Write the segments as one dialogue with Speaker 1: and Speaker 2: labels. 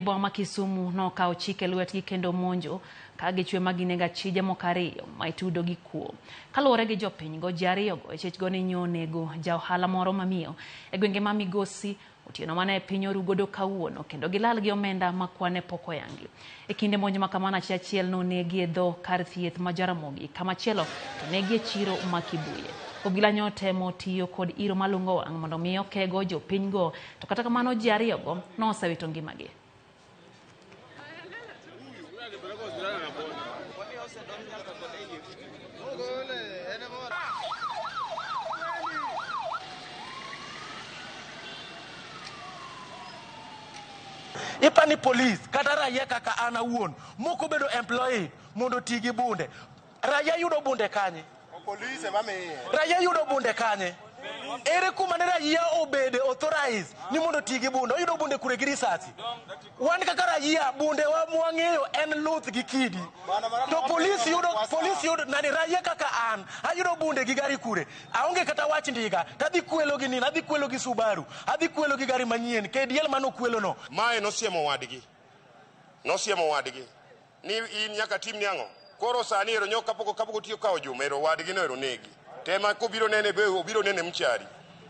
Speaker 1: Boma ma Kisumu nokawo chik e lwetgi kendo monjo ka gichwe ma ginego achije moko ariyo ma itudo gi kuo. Kaluwore gi jopinygo, ji ariyogo e chechgo ni nyonego ja ohala moro mamiyo e gwenge ma Migosi otieno mane piny oru godo kawuono kendo gilal gi omenda ma kwane pok oyangi. E kinde monj ma kamano achiel achiel nonegi e dho kar thieth ma Jaramogi kamachielo to negi e chiro ma Kibuye. Obila nyo temo tiyo kod iro malungo wang' mondo mi okego jopinygo to kata kamano ji ariyogo nosewito ngimagi.
Speaker 2: Ipani polis kata raia kaka an awuon moko bedo employed mondo oti gi bunde. Raia yudo bunde kanye? Raia yudo bunde kanye? Ere kuma ne raia obede authorized ni mondo oti gi bunde? Oyudo bunde kure gi risasi? Wan kaka raia bunde wa mwang'eyo en luth gi kidi. To polis yudo polis yudo nani raia kaka an ayudo bunde gi gari kure? Aonge kata wach ndiga tadhi kwelo gi nini? Adhi kwelo gi Subaru, adhi kwelo gi gari manyien KDL mano kwelo no.
Speaker 3: Mae nosiemo wadgi. Nosiemo wadgi ni in nyaka tim ni ang'o. Koro sani ero nyo kapok otiyo kawo juma ero wadgi no ero negi. Tema kobiro nene be obiro nene mchari.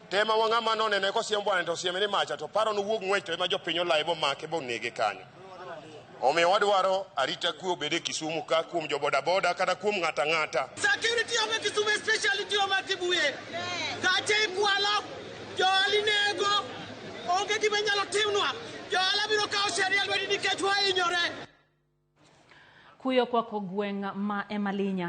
Speaker 3: Tema wang'ama nonene kosiem bwana to osieme ni macha to paro nowuog ng'wech to ema jopiny olaye bomake bonege kanyo. Omiyo wadwaro arita kwe obed e Kisumu ka kuom jo bodaboda kata kuom ng'ata ng'ata.
Speaker 4: Security onge Kisumu especially jo ma Kibuye. Gache ikwalo, johala inego, onge gima inyalo timnwa. Johala biro kawo sheria lwetgi nikech wahinyore.
Speaker 1: Kuyo kwako gweng' ma Emalinya.